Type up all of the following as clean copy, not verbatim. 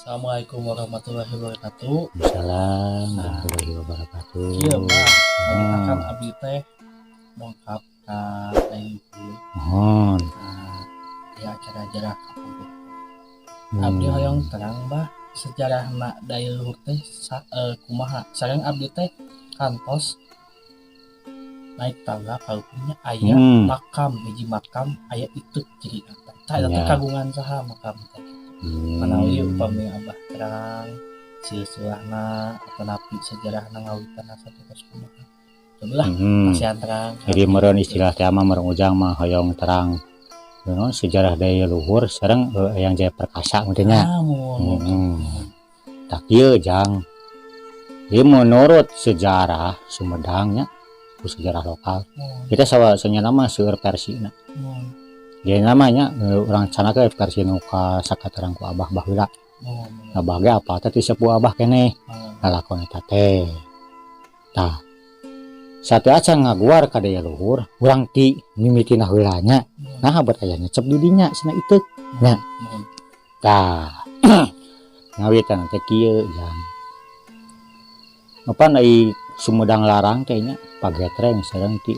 Assalamualaikum warahmatullahi wabarakatuh. Waalaikumsalam warahmatullahi wabarakatuh. Iya, Pak. Kan abdi teh dongkap ka ibu. Mohon. Nah, di acara jarah kapungkur. Abdi hoyong terang, Bah, sejarahna daya luhur teh kumaha. Sareng abdi teh kantos naik tangga kaluhurnya aya makam, hiji makam aya itu jadi tah eta teh kagungan saha makam teh? Manawi upami Abah terang silsilahna atau napi sejarahna ngawitan satu kumaha. Cobalah kasihan terang. Jadi meureun istilah teh mah meureun Ujang mah hoyong terang naon sejarah daya luhur sareng Eyang Jaya Perkasa meureun nya. Ah, mun. Tah kieu, Jang. Jadi menurut sejarah Sumedangnya, ku sejarah lokal, kita sawa nama seueur versina. Jadi namanya urang canaka versi nu ka sakaterang ku Abah baheula. Abah ge apa teh ti sepuh Abah keneh lalakon eta teh. Tah, sateuacan ngaguar ka daya luhur, urang ti mimitina heula nya. Nah, bet aya nyecep di dinya cenah itu. Nya. Tah, ngawitan teh kieu, Jang. Apa ai Sumedang Larang teh nya pagetreng sareng ti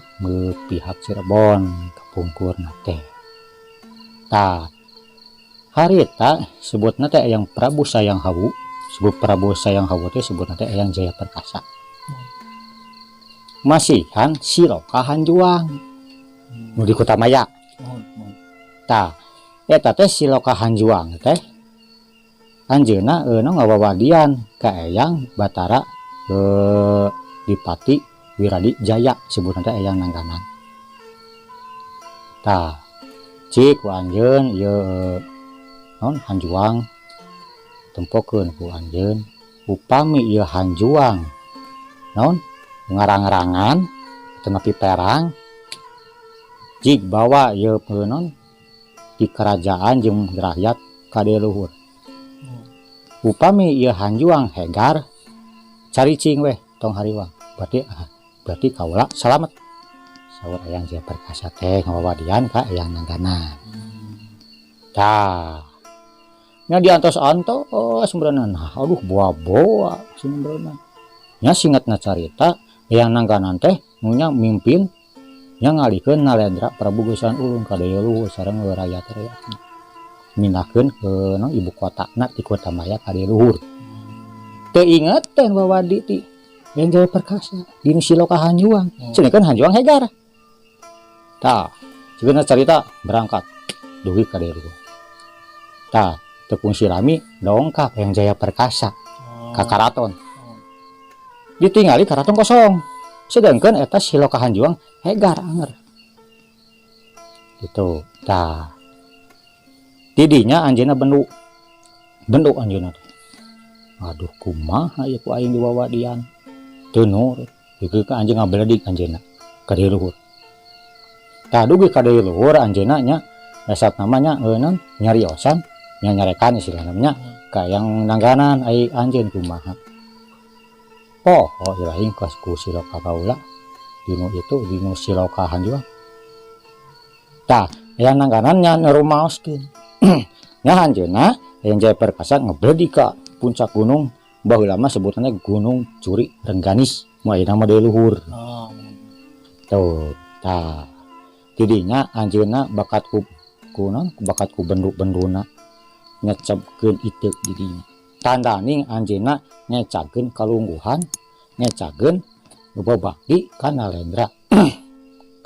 pihak Cirebon kapungkurna teh. Tah, harita sebutna teh Eyang Prabu Sayang Hawu, sebut Prabu Sayang Hawu teh sebutna teh Eyang Jaya Perkasa. Masihan Siloka Hanjuang nu di Kutamaya. Mun, mun. Tah, eta teh Siloka Hanjuang teh anjeunna ngawawadian ka Eyang Batara Dipati Wiradi Jaya, sebutna teh Eyang Nangganan. Tah, cik ku anjeun ieu naon Hanjuang, tempokeun ku anjeun upami ieu Hanjuang naon ngarang-rangan atanapi perang, jig bawa ieu naon di kerajaan jeung rakyat ka luhur. Upami ieu Hanjuang hegar, caricing weh, tong hariwang, berarti berarti kaula salamet, saur Eyang Jaya Perkasa teh ngawawadian ka Eyang Nangganan. Tah nya diantos-antos sebenarnya, nah, aduh, boa-boa sebenarnya nya. Singkatna carita, Eyang Nangganan teh nya mimpin nya ngalihkeun Nalendra Prabu Geusan Ulun ka daya luhur sareng rakyat-rakyatna, mindahkeun ke no, ibu kotana di Kutamaya ka daya luhur. Teu inget teh wawadi ti Eyang Jaya Perkasa dinu Siloka Hanjuang. Sedangkan Hanjuang hegar. Tah, sebenarnya cerita berangkat dugi ka daya luhur. Tah, teu kungsi lami dongkap Eyang Jaya Perkasa ka karaton. Ditinggali karaton kosong, sedangkan eta Siloka Hanjuang hegar anger gitu. Tah, tidinya anjeunna bendu bendu anjeunna teh, aduh, kumaha ieu ku aing diwawadian teu nurut. Dugi ka anjeun ngabeledik anjeunna ka dieu luhur. Tah, dugi ka dieu luhur anjeunna nya resep namanya naon nyariosan nya, nyarekan istilahna nya ka Eyang Nangganan, ai anjeun kumaha poho ilahi ku Siloka kaula dinu itu dinu Siloka Hanjuang. Tah, Eyang Nangganan nya ngarumaoskeun nya anjeunna Eyang Jaya Perkasa ngebledik ka puncak gunung, baheula mah sebutannya Gunung Curi Rengganis, mu ayeuna mah deui luhur. Tuh, tah tidinya anjeunna bakat ku naon, bakat ku bendu-benduna nyecepkeun iteuk di dinya, tandaning anjeunna ngecakeun kalungguhan, ngecakeun babakti ka Nalendra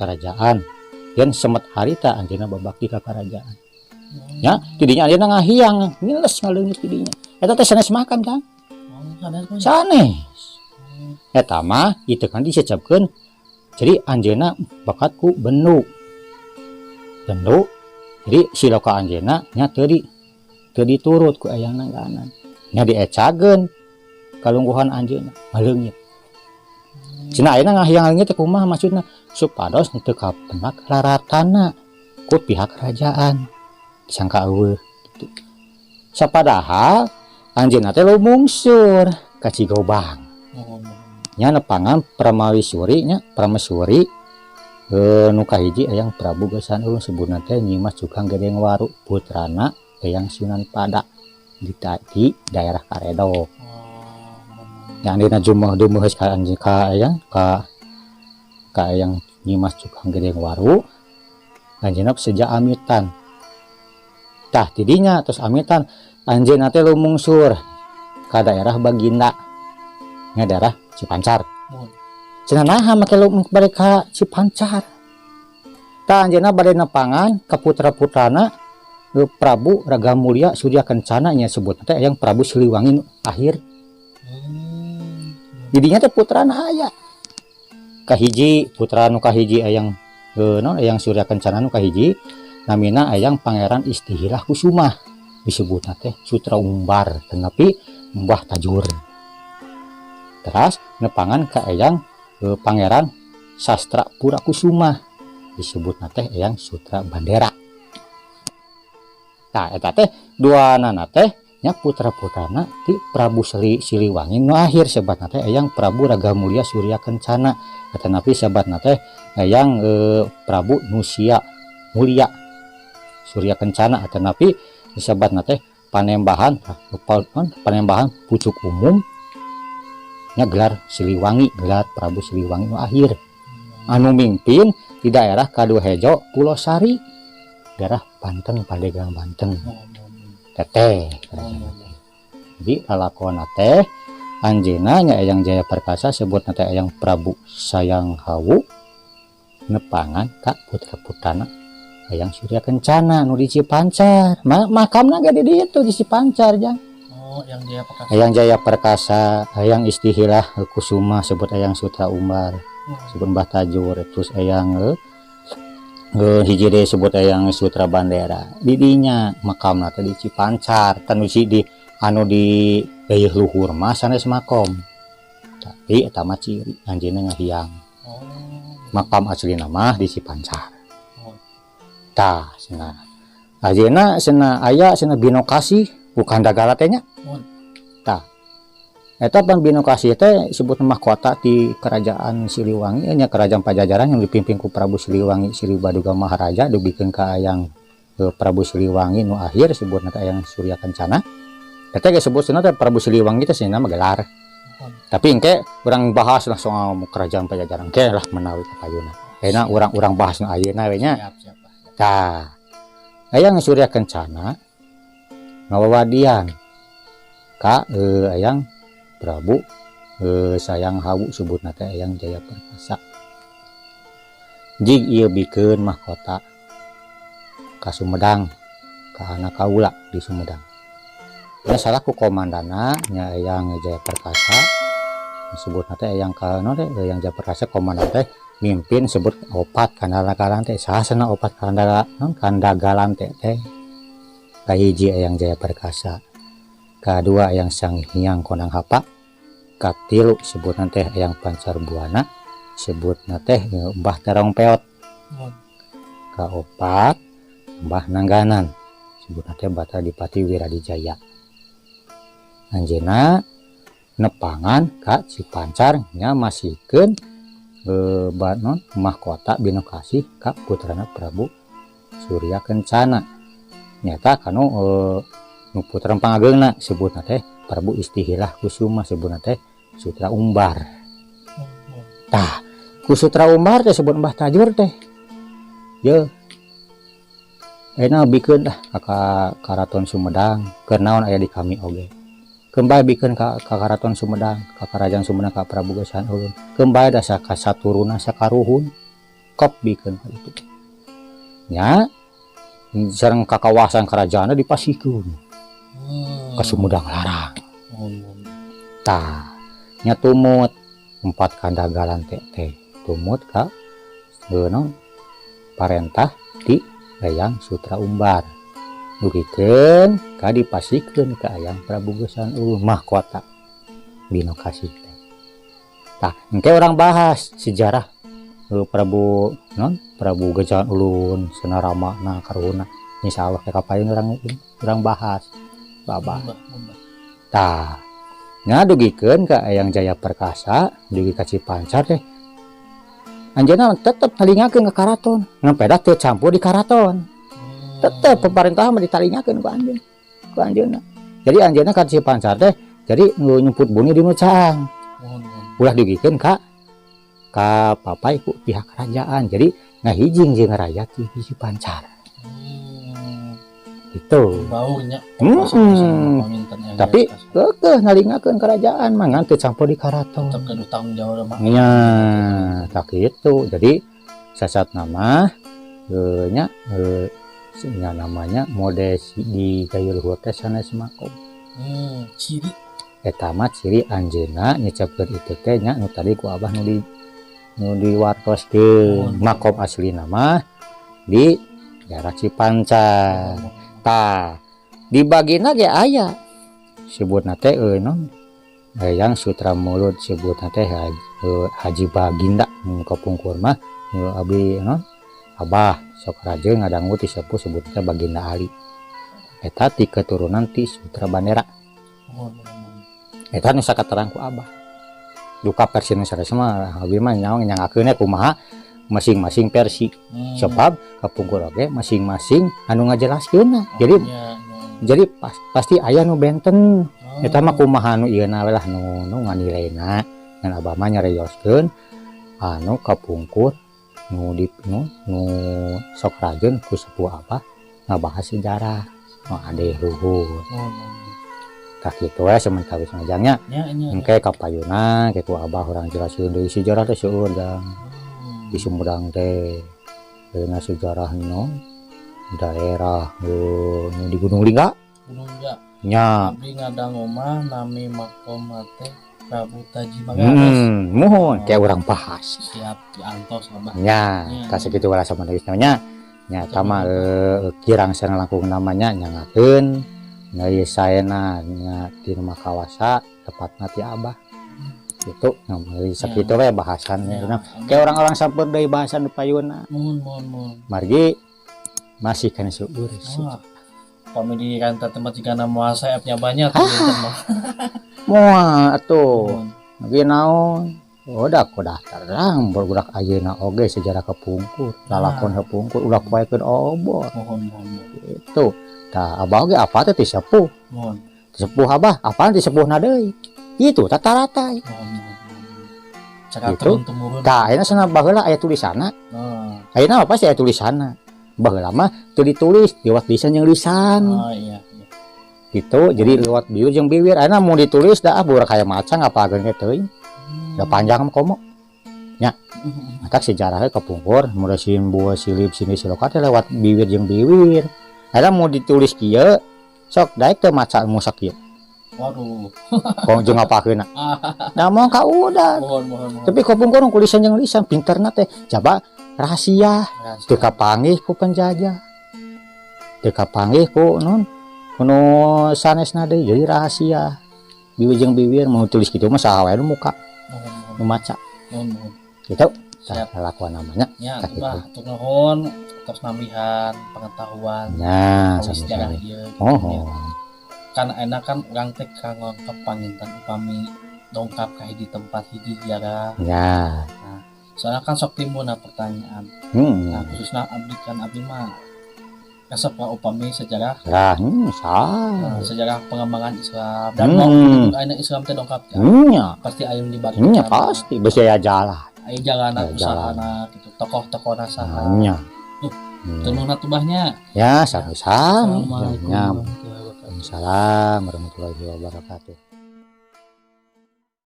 kerajaan yen semet harita anjeunna babakti ka kerajaan nya. Tidinya anjeunna ngahiang ngiles ngaleungit tidinya. Eta teh sanes makam, Jang. Oh, sanes mah. Sanes, eta mah itu kan disecepkeun. Jadi anjeunna bakat ku bendu bendu, jadi siloka anjeunna nya teu diturut ku Eyang Nangganan nya, diecageun kalungguhan anjeunna ngaleungit cenah. Ayeuna ngahiang ngaleungit teh kumaha maksudna? Supados teu kapenak laratana ku pihak kerajaan, disangka eueuh gitu. Sapadahal anjeunna teh lumungsur ka Cigobang nya, nepangan Pramawisuri nya, Prameswuri nu kahiji Eyang Prabu Geusan Ulun, sebutna teh Nyimas Jukang Gedeng Waru, putrana Eyang Sunan Pada. di daerah Karedok. Oh. Yang dina jumah dumuheus ka anjeun ka eyang ka ka eyang Nyimas Cukang Gedeng Waru, anjeunna seja amitan. Tah, tidinya terus amitan, anjeunna teh lumungsur ka daerah Baginda nya, daerah Cipancar. Muhun. Cenah naha make balik ka Cipancar? Tah, anjeunna bade nepangan ka putra-putrana, Prabu Raga Mulia Surya Kencana, nya sebut teh yang Prabu Siliwangi nu akhir. Didinya teh putrana aya kahiji, putra nu kahiji ayang non eyang Surya Kencana nu kahiji namina Eyang Pangeran Istihilah Kusuma, disebutna teh Sutra Umbar tetapi Mbah Tajur. Teras nepangan ka Eyang Pangeran Sastra Pura Kusuma, disebutna teh Eyang Sutra Bandera. Nah, eta teh duanana teh nya putra-putrana ti Prabu Siliwangi nu akhir, sebatna teh Eyang Prabu Raga Mulia Surya Kencana atanapi sebatna teh Eyang Prabu Nusia Mulia Surya Kencana atanapi disebatna teh Panembahan, Panembahan Pucuk Umum nya, gelar Siliwangi, gelar Prabu Siliwangi nu akhir anu mimpin di daerah Kadu Hejo, Pulau Sari, daerah Banten, Pandeglang, Banten. Teteh. Jadi lalakona teh anjeunna nya Eyang Jaya Perkasa, sebut teh Eyang Prabu Sayang Hawu, nepangan ka putra-putrana Eyang Surya Kencana nu di Cipancar. Makamna ge di ditu di Cipancar, jang. Oh, yang Jaya Perkasa. Eyang Jaya Perkasa, Eyang Istihilah Kusuma, sebut Eyang Sutra Umar, sebut Mbah Tajur, terus Eyang hiji deui sebut Eyang Sutra Bandera. Didinya makamna teh di Cipancar, tanu di anu di leuwih luhur mah sanes makom. Tapi eta mah ciri anjeunna ngahiang. Makam aslina mah di Cipancar. Tah, cenah. Ayeuna cenah aya cenah Binokasih, bukan dagala teh nya. Tah. Eta pan Binokasih teh sebut mahkota di Kerajaan Siliwangi nya, Kerajaan Pajajaran yang dipimpin ku Prabu Siliwangi Sri Baduga Maharaja dugikeun ka Eyang Prabu Siliwangi nu akhir, sebutna teh Eyang Surya Kencana. Eta ge sebut cenah teh Prabu Siliwangi teh cenah mah gelar. Tapi engke urang bahas lah soal Kerajaan Pajajaran ke lah menawi kapayuna. Ayeuna urang-urang bahas nu ayeuna we nya. Siap, siap. Tah. Eyang Surya Kencana ngawawadian ka Eyang Prabu Sayang Hawu, sebutna teh Eyang Jaya Perkasa. Jig ieu bikeun mahkota ka Sumedang, ka anak kaula di Sumedang. Ya salaku komandana nya Eyang Jaya Perkasa, disebutna teh Eyang ka naon teh Eyang Jaya Perkasa komandan teh mimpin sebut opat kandagalan teh. Saha cenah opat kandagalan, naon kandagalan teh teh? Kahiji Eyang Jaya Perkasa, kadua Eyang Sang Hyang Kondang Hapa, katilu sebutna teh Eyang Pancar Buana, sebutna teh Mbah Terong Peot, kaopat Mbah Nangganan, sebutna teh Batara Dipati Wiradijaya. Anjeunna nepangan ka Cipancar nya, masihkeun non mahkota Binokasih ka putrana Prabu Surya Kencana, nyata kanu nu putra pangageungna, sebutna teh Prabu Istihilah Kusuma, sebutna teh Sutra Umbar. Tah, ku Sutra Umbar teh sebut Mbah Tajur teh ye ayeuna bikeun dah ka Karaton Sumedang. Keur naon aya di kami oge, kembali bikeun ka Karaton Sumedang, ka Kerajaan Sumedang, ka Prabu Gesan Ulun, kembali dah ka saturuna sakaruhun kop bikeun ka itu nya, sareng ka kawasan kerajaanna dipasihkeun ka Sumedang Larang. Tah, nya tumut empat kandagalan teh teh tumut ka naon parentah di Eyang Sutra Umbar, dugikeun ka dipasihkeun ka Eyang Prabu Gesan Ulun mahkota Binokasih teh. Tah, engke urang bahas sejarah Prabu non Prabu Gesan Ulun cenah ramana karuhunna, insyaallah ke kapayun urang bahas babah. Tah, nya dugikeun ka Eyang Jaya Perkasa dugi ka Cipancar teh anjeunna tetep talingakeun ka karaton, ngan pedah teu campur di karaton. Tetep pemerintahan mah ditalingakeun ku anjeun, ku anjeunna. Jadi anjeunna ka Cipancar teh jadi nu nyumput buni di nu caang. Muhun, muhun. Ulah dugikeun ka papai ku pihak kerajaan. Jadi ngahijing jeung rakyat di Cipancar. Itu. Baunya. Tapi keukeuh nalingakeun kerajaan mah ngan teu campur di karaton. Tetep kudu tanggung jawab mah. Nya, tak gitu. Jadi sasat nama nya nya namanya mode di Gayo Luhur teh sanes makom. Ciri Eta mah ciri anjeunna nyecepkeun itu teh nya nu tadi ku abah nu diwartoskeun. Makom asli nama di daerah Cipancar. Tah, dibagina ge aya. Sebutna teh non yang Sutra Mulut sebutna teh Haji Baginda kapungkur mah abdi non abah sok raja ngadangu ti sepuh sebutna Baginda Ali. Eta ti keturunan ti Sutra Bandera. Eta nu sakaterang ku abah. Duka versi nu sanes mah abdi mah nyawa nyangakeun kumaha masing-masing versi. Sebab kapungkur oge masing-masing anu ngajelaskeunna. Jadi jadi pasti aya nu benten. Eta mah kumaha nu ieu na lah nu nganilaina. Ngan abah mah nyarioskeun anu kapungkur nu di nu sok rajeun ku sepuh abah ngabahas sejarah nu ade luhur. Tah kitu we samentawis ngajangnya. Engke kapayuna ke ku abah urang jelaskeun deui sejarah teh seueur jang. Di Sumedang teh dina sejarah no daerah nu di Gunung Lingga. Gunung Lingga. Nya. Abdi ngadangu mah nami makom teh Prabu Taji Magaras. Muhun kayak urang bahas. Siap diantos abah. Nya, tah sakitu wala samentawis nya. Nya eta mah kirang sareng langkung namanya nyangakeun nyai saena nya di rumah kawasa tepatna ti abah. Itu sakitu we bahasannya. Nah, kayak orang-orang sampur deui bahasan nu payuna. Muhun, muhun, muhun. Margi masih kana seueur. Wah, pami di kantor tempat jika moal saepnya banyak tuh mah. Moal atuh. Lagi naon? Udah kudah terang budak ayeuna oge sejarah kepungkur, lalakon kepungkur ulah poekeun obor. Muhun, muhun, muhun. Itu. Tah abah oge apa teh ti sepuh? Muhun. Ti sepuh abah, apaan ti sepuhna deui? Itu tata-ratai. Cakap gitu. Tah ayeuna cenah baheula aya tulisanna. Ayeuna apa sih aya tulisanna? Baheula mah teu ditulis, lewat lisan jeung lisan. Oh iya, iya. Gitu, jadi lewat biwir jeung biwir. Ayeuna mau ditulis dah budak kaya macan apalagi ge teuing. Da panjang mah komo. Nya. Matak sejarahnya kepungkur, mulai simbol silip sini siloka teh lewat biwir jeung biwir. Ayeuna mau ditulis kieu, sok daek teu maca musak kieu. Waduh. Kong jeung ngapakeunna. Nah mau ka udah. Mohon, mohon, mohon. Tapi kapungkur ku lisan jeung lisan pinterna teh coba rahasia. Teu kapanggih ku penjajah. Teu kapanggih ku non kuno sanesna deui jadi rahasia. Biwir jeung biwir mau tulis kitu mah saha wae nu muka. Nu maca. Mohon, mohon. Gitu. Tah lakuan namanya. Ya, bah, hatur nuhun tos nambihan pengetahuan. Ya, sami-sami. Oh. Kan enak kan urang teh kanggo kepanginten upami dongkap ka hiji tempat hiji ziarah. Ya. Nah, soalnya kan sok timbulna pertanyaan. Nah, khususnya abdi kan abdi mah resep lah upami sejarah. Nah, sah. Nah, sejarah pengembangan Islam dan mau ayeuna Islam teh dongkap ya. Pasti aya nu dibaca. Ya, pasti besi aya jalan. Aya jalan usahana gitu, tokoh-tokohna saha. Nya. Duh, tununa tubahnya. Ya, sami-sami. Assalamualaikum warahmatullahi wabarakatuh.